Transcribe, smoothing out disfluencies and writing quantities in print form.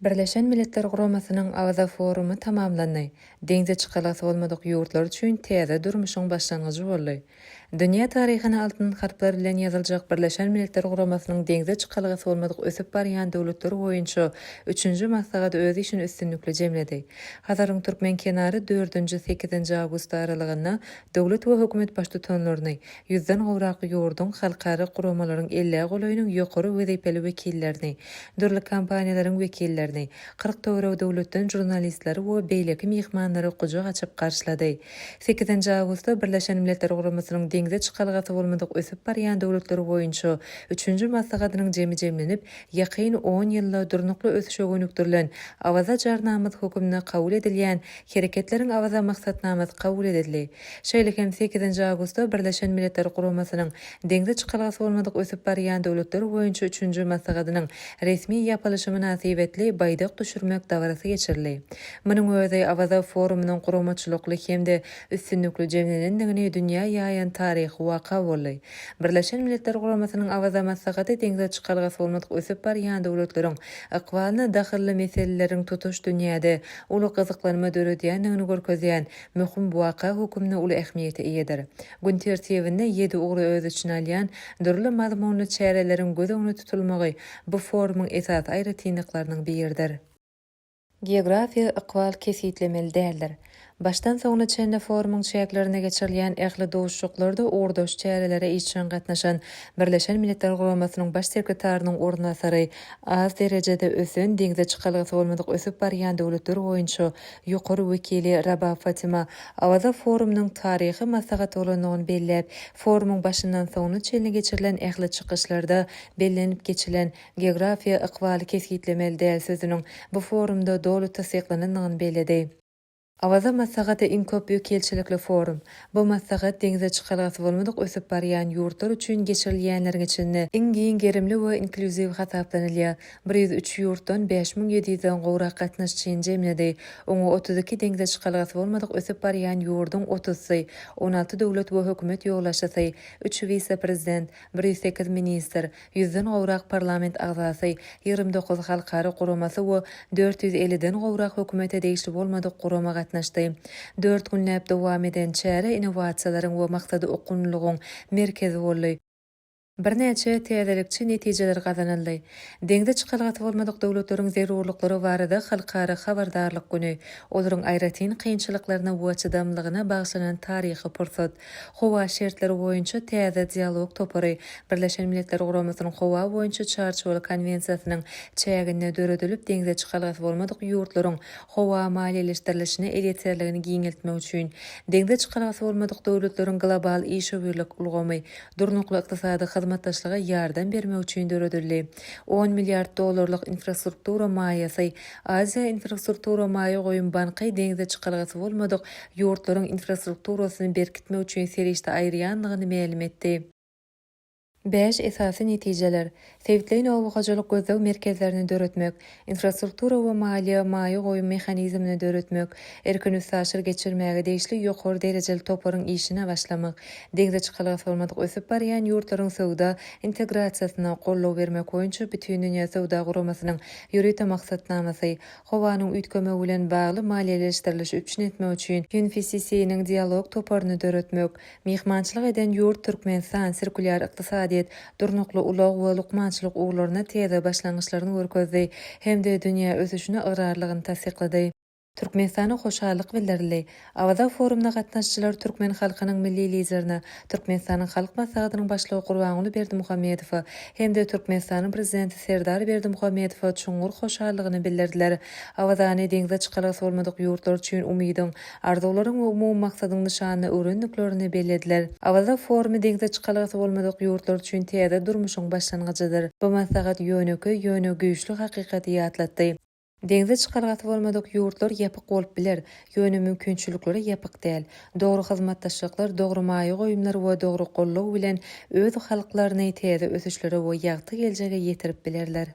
Birleşen Milletler Guramasynyň Awaza forumy tamamlandy. Deňze çykalgasy bolmadyk ýurtlar üçin täze durmuşyň başlangyjy boldy. Dünýä taryhyna altyn harplar bilen ýazyljak Birleşen Milletler Guramasynyň deňze çykalgasy bolmadyk ösüp barýan döwletler boýunça üçünji maslahaty öz işini üstünlikli jemledi. Hazaryň türkmen kenary dördünji, sekizinji awgust aralygynda döwlet we hökümet baştutanlaryny, ýüzden gowrak ýurduň, halkara guramalaryň ellä golaýynyň ýokary wezipeli wekillerini, dürli kompaniýalaryň wekillerini, 40 töweregi döwletden žurnalistleri we beýleki myhmanlary gujak açyp garşylady. Sekizinji awgustda Birleşen Milletler Guramasynyň deňze çykalgasy bolmadyk ösüp barýan döwletler boýunça üçünji maslahatynyň jemi jemlenip, ýakyn on ýylda durnukly ösüşe gönükdirilen Awaza Jarnamasy hökmünde kabul edilýän Hereketleriň Awaza Maksatnamasy kabul edildi. Şeýle hem sekizinji awgustda Birleşen Milletler Guramasynyň Deňze çykalgasy bolmadyk ösüp barýan döwletler boýunça üçünji maslahatynyň resmi ýapylyşy mynasybetli baýdak düşürmek dabarasy geçirildi. Munuň özi Awaza forumynyň guramaçylykly hem-de üstünlikli jemlenendigini dünýä ýaýan taryhy waka boldy. Birleşen Milletler Guramasynyň Awaza maslahaty deňze çykalgasy bolmadyk ösüp barýan döwletleriň ykbalyna dahylly meseleleriň tutuş dünýäde uly gyzyklanma döredýändigini görkezýän möhüm waka hökmünde uly ähmiýete eýedir. Gün tertibinde ýedi ugry öz içine alýan dürli mazmunly çäreleriň göz öňünde tutulmagy bu forumyň esasy aýratynlyklarynyň biridir. Geografiýa ykbal kesgitlemeli däldir. Başdan soňuna çenli forumyň çäklerinde geçirilýän ähli duşuşyklarda ugurdaş çärelere işjeň gatnaşan Birleşen Milletler Guramasynyň Baş sekretarynyň orunbasary az derejede ösen deňze çykalgasy bolmadyk ösüp barýan döwletler boýunça Ýokary wekili Rabab Fatima Awaza forumynyň taryhy maslahat bolandygyny belläp, forumyň başyndan soňuna çenli geçirilen ähli çykyşlarda bellenip geçilen Geografiýa ykbaly kesgitlemeli däl sözüniň bu forumda doly tassyklanandygyny belledi. Awaza maslahaty iň köp wekilçilikli forum. Bu maslahat deňze çykalgasy bolmadyk ösüp barýan ýurtlar üçin geçirilýänleriň içinde iň giň gerimli we inklýuziw hasaplanylýar. 103 ýurtdan 5700 ýüzden gowrak gatnaşyjyny jemledi. Oňa 32 deňze çykalgasy bolmadyk ösüp barýan ýurduň otuzsy, 16 döwlet we hökümet ýolbaşçysy, üç wise-prezident, 108 ministr, ýüzden gowrak parlament agzasy, 29 halkara guramasy we 450-den gowrak hökümete degişli bolmadyk gurama gatnaşdy. Dört günläp dowam eden çäre innowasiýalaryň we maksada okgunlylygyň merkezi boldy. Birnäçe täzelikçi netijeler gazanyldy. Deňze çykalgasy bolmadyk döwletleriň zerurlyklary barada halkara habardarlyk güni, olaryň aýratyn kynçylyklaryna we çydamlygyna bagyşlanan taryhy pursat, Howa şertleri boýunça täze dialog topary Birleşen Milletler Guramasynyň Howa boýunça Çarçuwaly konwensiýasynyň çäginde döredilip, deňze çykalgasy bolmadyk ýurtlaryň howa maliýeleşdirilişine elýeterligini giňeltmek üçin Deňze çykalgasy bolmadyk döwletleriň global işewürlik ulgamy durnukly ykdysady hyzmatdaşlyga ýardam bermek üçin döredildi. On milliard dollarlyk infrastruktura maýasy Aziýa infrastruktura maýa goýum banky deňze çykalgasy bolmadyk ýurtlaryň infrastrukturasyny berkitmek üçin serişde aýyrýandygyny mälim etdi. Bäş esasy netijeler, sebitleýin oba hojalyk gözleg merkezlerini döretmek, infrastruktura we maliýe maýa goýum mehanizmini döretmek, erkin üstaşyr geçirmäge degişli ýokary derejeli toparyň işine başlamak, deňze çykalgasy bolmadyk ösüp barýan ýurtlaryň söwda integrasiýasyna goldaw bermek boýunça Bütindünýä Söwda Guramasynyň ýörite maksatnamasy, howanyň üýtgemegi bilen bagly maliýeleşdirilişi üpjün etmek üçin UNFCCC-niň dialog toparyny döretmek, myhmançylyk eden ýurt Türkmenistan sirkulýar ykdysadyýet, durnukly ulag we lukmançylyk ugurlarynda täze başlangyçlaryny görkezdi hem-de dünýä ösüşine ygrarlygyny tassyklady. Türkmenistana hoşallyk bildirildi. Awaza forumyna gatnaşyjylar türkmen halkynyň Milli Liderine, Türkmenistanyň Halk Maslahatynyň Başlygy Gurbanguly Berdimuhamedowa hem-de Türkmenistanyň Prezidenti Serdar Berdimuhamedowa çuňňur hoşallygyny bildirdiler. Awazany deňze çykalgasy bolmadyk ýurtlar üçin umydyň, arzuwlaryň we umumy maksadyň nyşanyna öwrendiklerini bellediler. Awaza forumy deňze çykalgasy bolmadyk ýurtlar üçin täze durmuşyň başlangyjydyr. Bu maslahat ýönekeý, ýöne güýçli hakykaty ýatlatdy. Deňze çykalgasy bolmadyk ýurtlar ýapyk bolup biler, ýöne mümkinçiliklere ýapyk däl. Dogry hyzmatdaşlyklar, dogry maýa goýumlar we dogry goldaw bilen öz halklaryny täze ösüşlere we ýagty geljege ýetirip bilerler.